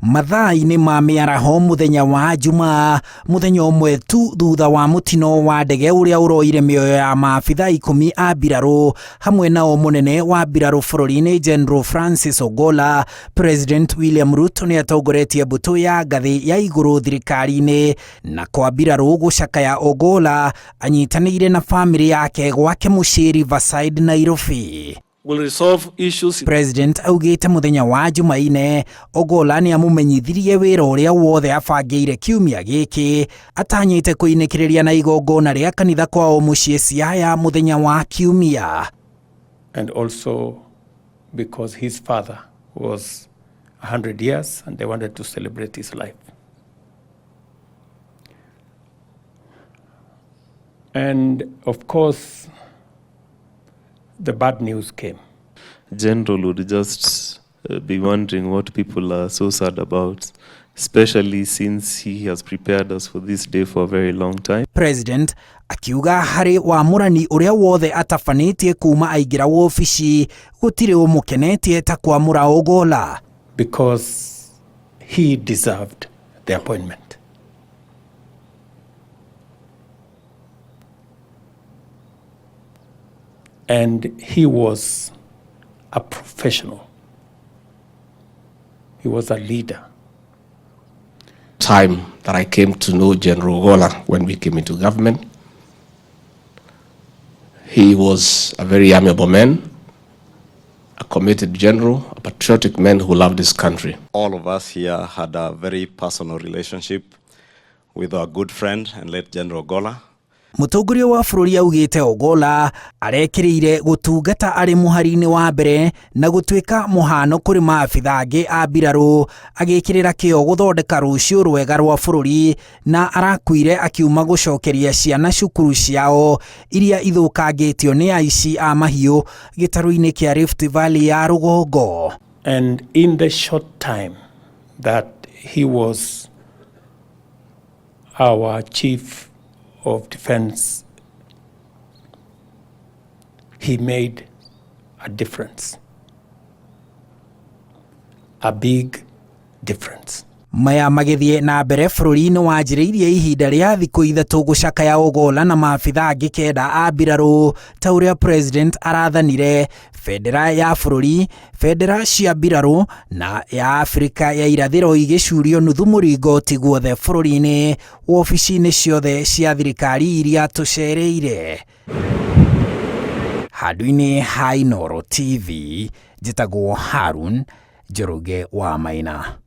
Mathaa-inĩ ma mĩaraho mũthenya wa Jumaa, mũthenya ũmwe tu thutha wa mũtino wa ndege ũrĩa ũroire mĩoyo ya maabitha 10 a mbirarũ hamwe nao mũnene wa mbirarũ bũrũri-inĩ General Francis Ogolla, President William Ruto nĩ atongoretie mbũtũ ya ngathĩ ya igũrũ thirikari-inĩ na kwa mbirarũ gũcakaya Ogolla anyitanĩire na famĩlĩ yake gwake mũciĩ Riverside, Nairobi. Will resolve issues. President augĩte mũthenya wa Jumaine Ogolla nĩ amũmenyithirie wĩra ũrĩa wothe abangĩire kiumia gĩkĩ atanyĩte kũinĩkĩrĩria na igongona rĩa kanitha kwao mũciĩ Siaya mũthenya wa kiumia. And also because his father was 100 years and they wanted to celebrate his life. And of course, the bad news came. General would just be wondering what people are so sad about, especially since he has prepared us for this day for a very long time. President akiuga harĩ wamũrani ũrĩa wothe atabanĩtie kuma aingĩra wobici gũtirĩ ũmũkenetie ta kwamũra Ogolla. Because he deserved the appointment. And he was a professional. He was a leader. Time that I came to know General Ogolla when we came into government, he was a very amiable man, a committed general, a patriotic man who loved his country. All of us here had a very personal relationship with our good friend and late General Ogolla. Mũtongoria wa bũrũri augĩte Ogolla arekĩrĩire gũtungata arĩ mũhari-inĩ wa mbere na gũtuĩka mũhano kũrĩ maabitha angĩ a mbirarũ agĩkĩrĩra kĩo gũthondeka rũciũ rwega rwa bũrũri na arakuire akiuma gũcokeria ciana cukuru ciao iria ithũkangĩtio nĩ aici a mahiũ gĩtarũ-inĩ kĩa Rift Valley ya rũgongo. And in the short time that he was our chief of defense, he made a difference, a big difference. Maya magĩthiĩ na mbere bũrũri-inĩ wanjĩrĩirie ihinda rĩa thikũ 3 gũcakaya Ogolla na maabitha angĩ 9 a mbirarũ ta ũrĩa president arathanire bendera ya bũrũri, bendera cia mbirarũ na ya Afrika ya irathĩro igĩcurio nuthu mũringoti guothe bũrũri-inĩ wobici-inĩ ciothe cia thirikari iria tũcereire. Handũ-inĩ ha Inooro TV, njĩtagwo Harun Njoroge wa Maina.